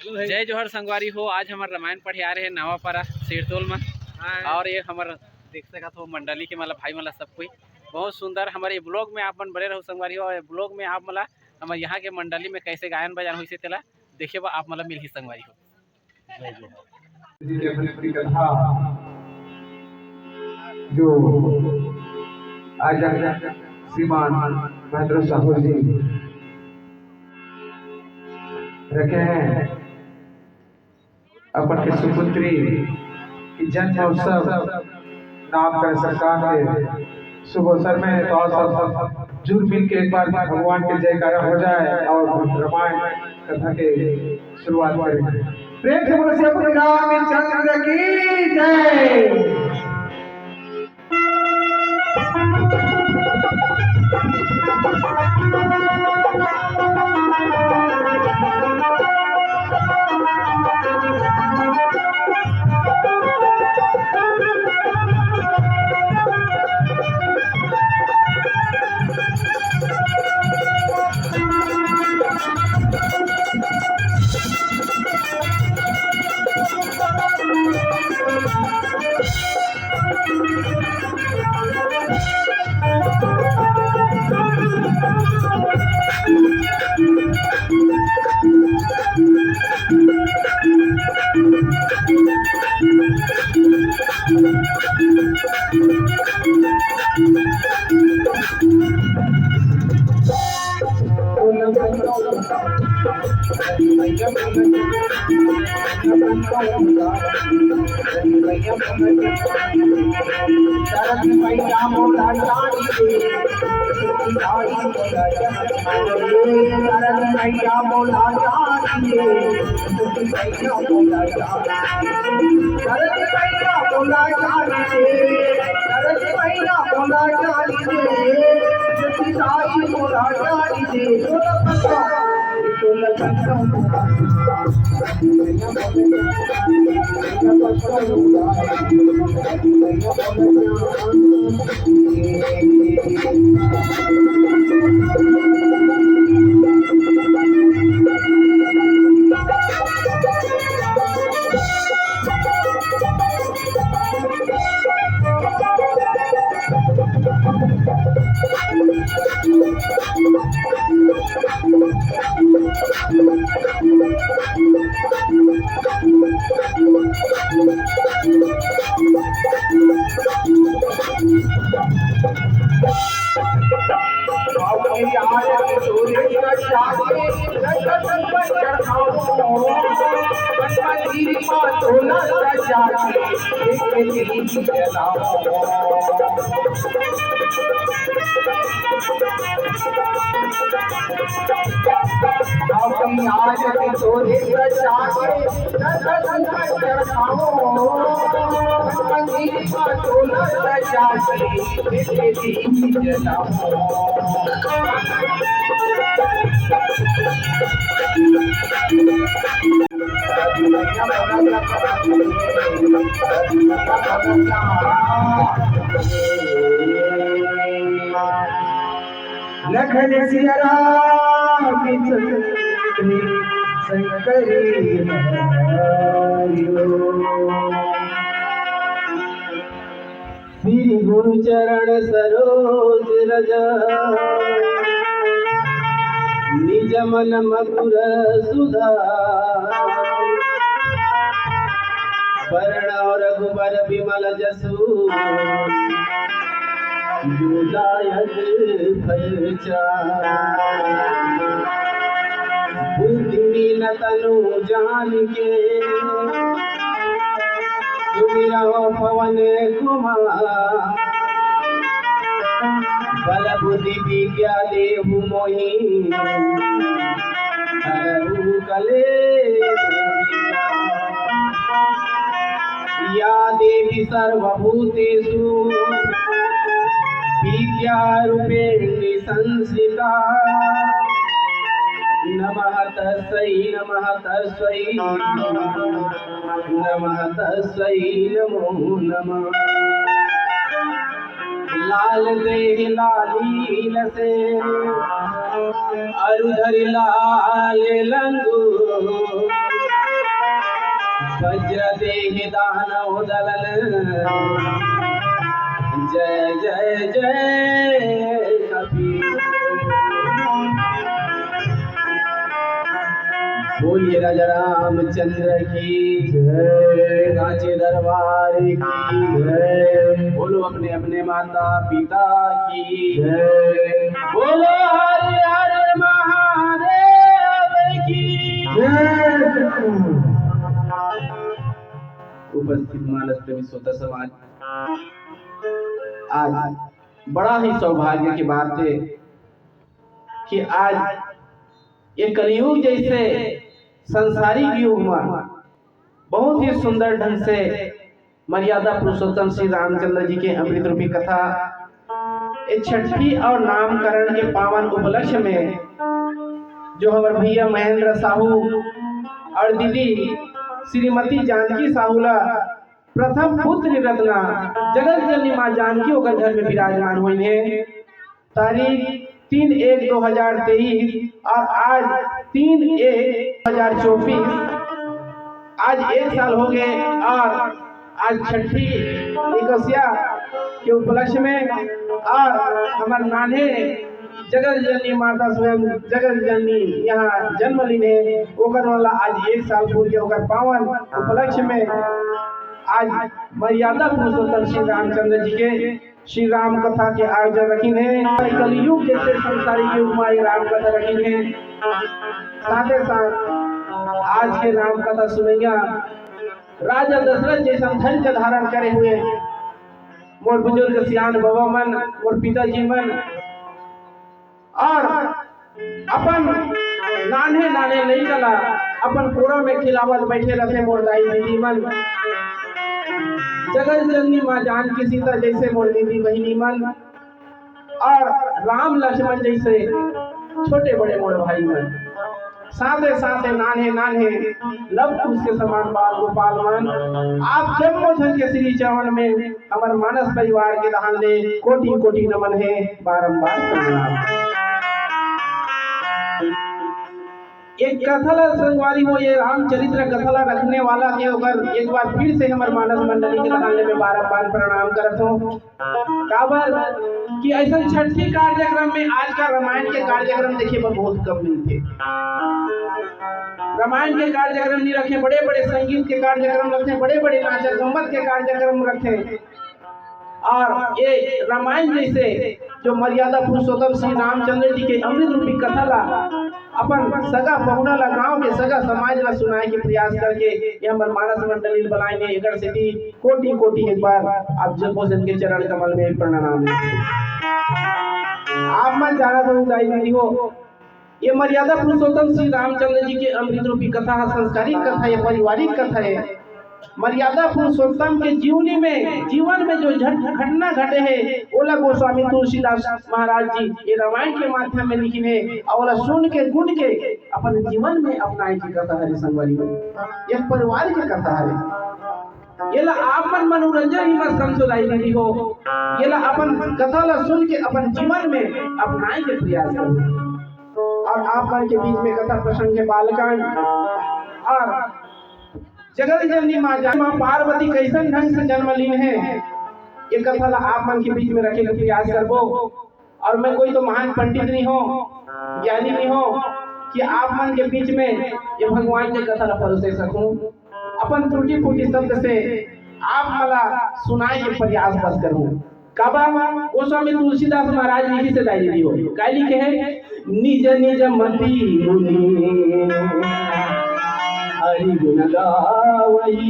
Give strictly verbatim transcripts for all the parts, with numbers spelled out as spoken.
जय जोहार संगवारी हो, आज हमर रामायण पढ़े आ रहे नवापारा सिरतोल में। हाँ। और ये हमर देख सकत हो मंडली के मला भाई मला सब कोई बहुत सुंदर। हमर ये ब्लॉग में आप मन बने रहो संगवारी हो, और ये ब्लॉग में आप मला हमर यहाँ के मंडली में कैसे गायन बजान होइसे तेला देखे बर आप मला मिलही संगवारी हो। जय जोहार। जी के अपनी कथा जो आज श्रीमान महेंद्र साहू जी रखे हैं, अपन के सुपुत्री के जन्म उत्सव नामकरण संस्कार के शुभ अवसर में तो आप सब जुड़ मिल के एक बार भगवान के जयकारा हो जाए और रामायण कथा के शुरुआत करें। प्रेम से बोलो श्री रामचंद्र की जय। लखन सिया राम चंद्र शंकर हरि। श्री गुरु चरण सरोज रज, निज मन मधुर सुधार। वरण रघुबर विमल जसु, जो दायक फल चार। बुद्धि लीन तनु जानिके, सुमिरौ पवन कुमार। बल बुद्धि विद्या देहु मोहि, हरहु कलेश। या देवी सर्वभूतेषु विद्यारूपेण संस्थिता। नमः तस्मै, नमः तस्मै, नमः तस्मै, नमो नमः। लाल देहि लालीन से अरु धरि लाल लंगू। दानव दलन। जय जय जय कपीश। बोलिए राजा रामचंद्र की जय, राजे दरबार की जय। बोलो अपने अपने माता पिता की जय। बोलो हर हर महादेव की जय। उपस्थित मानस प्रेमी श्रोता समाज, आज बड़ा ही सौभाग्य की बात है कि आज ये कलयुग जैसे सांसारिक युग में बहुत ही सुंदर ढंग से मर्यादा पुरुषोत्तम श्री रामचंद्र जी के अमृत रूपी कथा, ये छठी और नामकरण के पावन उपलक्ष्य में जो हमारे भैया महेंद्र साहू और दीदी श्रीमती जानकी साहू ला प्रथम पुत्र रत्ना जगत जननी माँ जानकी ओकर घर में विराजमान हुई है। तारीख तीन एक दो हजार तेईस और आज तीन एक दो हजार चौबीस, आज एक साल हो गए और आज छठी एकादशिया के उपलक्ष्य में और हमार नान्हे जगत जननी माता स्वयं जगत जननी यहाँ जन्म लीन है, ओकर वाला आज एक साल पूर के ओकर पावन उपलक्ष्य में आज मर्यादा पुरुषोत्तम श्री रामचंद्र जी के श्री राम कथा के आयोजन रखिन हे। कलयुग जैसे संसारिक युग में ये राम कथा रखिन हे। साथे साथ आज के राम कथा सुनैया राजा दशरथ जैसन धैर्य धारण करे हुए मोर बुजुर्ग सियान बाबा मन, मोर पिताजी मन, और अपन नान्हे नान्हे लइका ला अपन कोरा में खिलावत बैठे रहते मोर दाई दीदी मन। जगत जननी माँ जानकी सीता जैसे मोर दीदी बहिनी मन और राम लक्ष्मण जैसे छोटे बड़े मोर भाई मन। साथे साथे नान्हे नान्हे लव कुश के समान बाल गोपाल मन, आप जम्मो झन के श्री चरण में हमर मानस परिवार के डहान ले कोटि कोटि नमन हे, बारंबार प्रणाम। एक कथा ला संगवारी हो, ये रामचरित्र कथा ला रखने वाला के ओकर एक बार फिर से हमर मानस मंडली के डहान ले मैं बारंबार प्रणाम करत हूँ। काबर कि ऐसा छठी कार्यक्रम में आजकल रामायण के कार्यक्रम देखे बर बहुत कम मिलथे। रामायण के कार्यक्रम नहीं रखे, बड़े बड़े संगीत के कार्यक्रम रखे, बड़े बड़े नाचा गम्मत के कार्यक्रम रखे। और ये रामायण जैसे जो मर्यादा पुरुषोत्तम श्री रामचंद्र जी के अमृत रूपी कथा ला अपन सगा पहुना ला, गांव के सगा समाज ला सुनाए के प्रयास करके ये हमर मानस मंडली बनाए हे। एकर सेती कोटि कोटि एक बार आप जम्मो जन के चरण कमल में प्रणाम। आप मन जानत हो दाई दीदी हो, ये मर्यादा पुरुषोत्तम श्री रामचंद्र जी के अमृत रूपी कथा है, संस्कारिक कथा है, पारिवारिक कथा है। मर्यादा पुरुषोत्तम के जीवनी में, जीवन में जो झट-, घटना घटे है, ओला गोस्वामी तुलसीदास महाराज जी ये रामायण के माध्यम में लिखिन हे और ओला सुन के, गुण के अपन जीवन में अपनाए के कथा हरे संगवारी हो। ये परिवार के कथा हरे। येला आप मन मनोरंजन ही मत समझो दाई दीदी हो, येला अपन कथा ला सुन के अपन जीवन में अपनाए के प्रयास करो। और आप मन के बीच में कथा प्रसंग के बालकांड और जगत जननी माँ जान माँ पार्वती कैसन ढंग से जन्म लीन हे, ये कथा ला आप मन के बीच में रखे के प्रयास करबो। और मैं कोई तो महान पंडित नहीं हो, ज्ञानी नहीं हो कि आप मन के बीच में ये भगवान के कथा ला परोसे सकूं। अपन त्रुटि फूटि शब्द से आप मला सुनाए के प्रयास बस करूं। काबर गोस्वामी तुलसीदास महाराज लिखिस हे दाई दीदी हो, काय लिखे हे? निज निज मति मुनि हरि गुण गावही,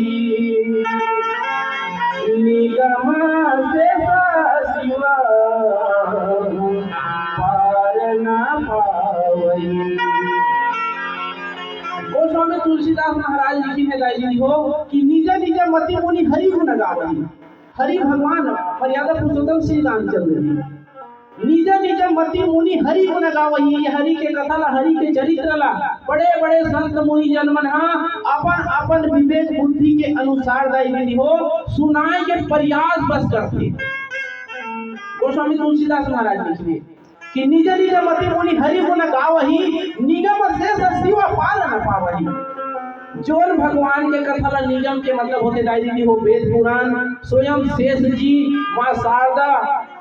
निगम से शिव पार न पावही। गोस्वामी तुलसीदास महाराज लिखिन हे दाई दीदी हो कि निज निज मति मुनि हरि गुण गावही। हरि भगवान मर्यादा पुरुषोत्तम श्री रामचंद्र जी। निज निज मति मुनि हरि गुण गावही, ये हरि के कथा ला, हरि के चरित्र ला बड़े बड़े संत मुनि जन मन हा अपन अपन विवेक बुद्धि के अनुसार दाई दीदी हो सुनाए के प्रयास बस करथे। गोस्वामी तुलसीदास महाराज लिखिन हे कि निज निज मति मुनि हरि गुण गावही, निगम शेष शिव पार न पावही। जोन भगवान के कथा ला निगम के मतलब होथे दाई दीदी हो वेद पुराण, स्वयं शेष जी, माँ शारदा,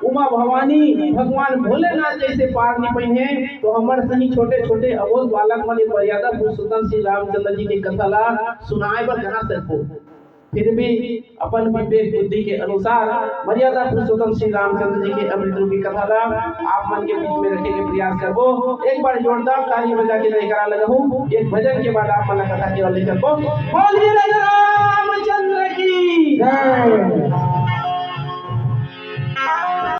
उमा भवानी, भगवान भोलेनाथ जैसे पार नहीं पइहे, तो हमर सही छोटे छोटे अबोध बालक मन मर्यादा पुरुषोत्तम श्री रामचंद्र जी के कथा ला सुनाए बर कहाँ सकबो? फिर भी अपन विवेक बुद्धि के अनुसार मर्यादा पुरुषोत्तम श्री रामचंद्र जी के अमृत रूपी कथा ला आप मन के बीच में रखे के प्रयास करबो। एक बार जोरदार ताली बजा के जयकारा लगाहू। एक भजन के बाद आप मन ला कथा के ओर ले चलबो। बोलिए राजा रामचंद्र की जय।